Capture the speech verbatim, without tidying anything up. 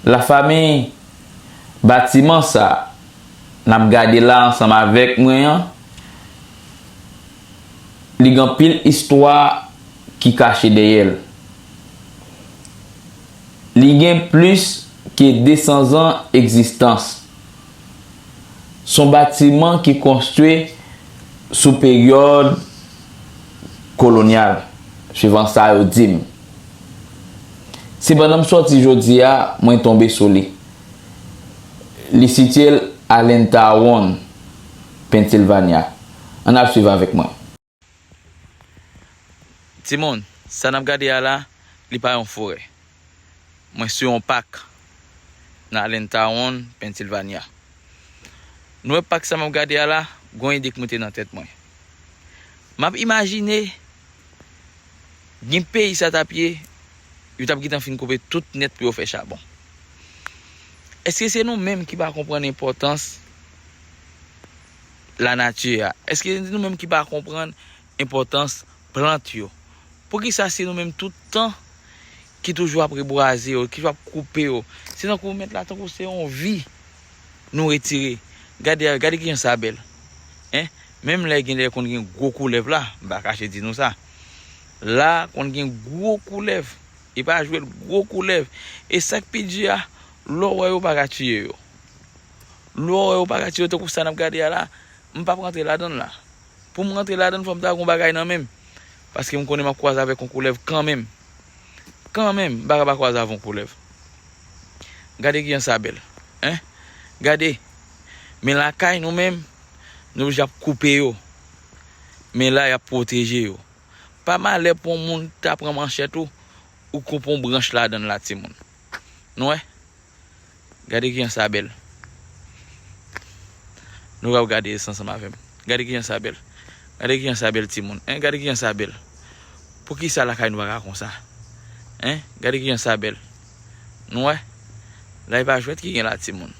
Lafanmi, batiman sa n ap gade la ansanm avèk mwen an, li gen anpil istwa ki kache dèyè l. Li gen plis ke de san zan egzistans. Se yon batiman ki konstwi sou peryòd kolonyal, swivan sa yo di m. Se pandan m sòti jodi a, mwen tonbe sou li. Li sitiye l Allentown, Pennsylvania. Ann ap swiv avèk mwen. Timoun, sa n ap gade a la, li pa yon forè. Mwen sou yon pak nan Allentown, Pennsylvania. Nou wè pak sa m ap gade a la, gon ide k moute nan tèt mwen. M ap imajine, gen peyi sa t ap ye, yo t ap gentan fin koupe tout nèt pou yo fè chabon. Èske se nou menm ki pa konprann enpòtans lanati a? Èske se nou menm ki pa konprann enpòtans plant yo? Poukisa se nou menm tout tan ki toujou ap rebwaze yo, ki toujou ap koupe yo? Se tankou mèt la, tankou se yon vi nou retire. Gade, gade kijan sa bèl. Hein? Menm lè gen lè konn gen gwo koulèv la, m pa kache di nou sa. La konn gen gwo koulèv. E pa jwèt, gwo koulèv. E sa k pi di a, lè w wè yo pa ka tiye yo. Lè w wè yo pa ka tiye yo, tankou sa n ap gade a la, m p ap rantre ladan l la. Pou m rantre ladan l, fò m ta gon bagay nan men m. Paske m konnen m ap kwaze avèk yon koulèv kanmenm. Kanmenm, m pa ka pa kwaze avèk yon koulèv. Gade kijan sa bèl. Hein? Gade. Men lakay nou menm, nou oblije ap koupe yo. Men la, y ap pwoteje yo. Pa malè pou yon moun ta pran manchèt ou, ou koupe yon branch ladan l la, timoun. Nou wè? Gade kijan sa bèl. Nou ka gade sa ansanm avè m. Gade kijan sa bèl. Gade kijan sa bèl, timoun. Hein? Gade kijan sa bèl. Poukisa lakay nou pa ka konsa? Hein? Gade kijan sa bèl. Nou wè? La, e pa jwèt ki gen la, timoun.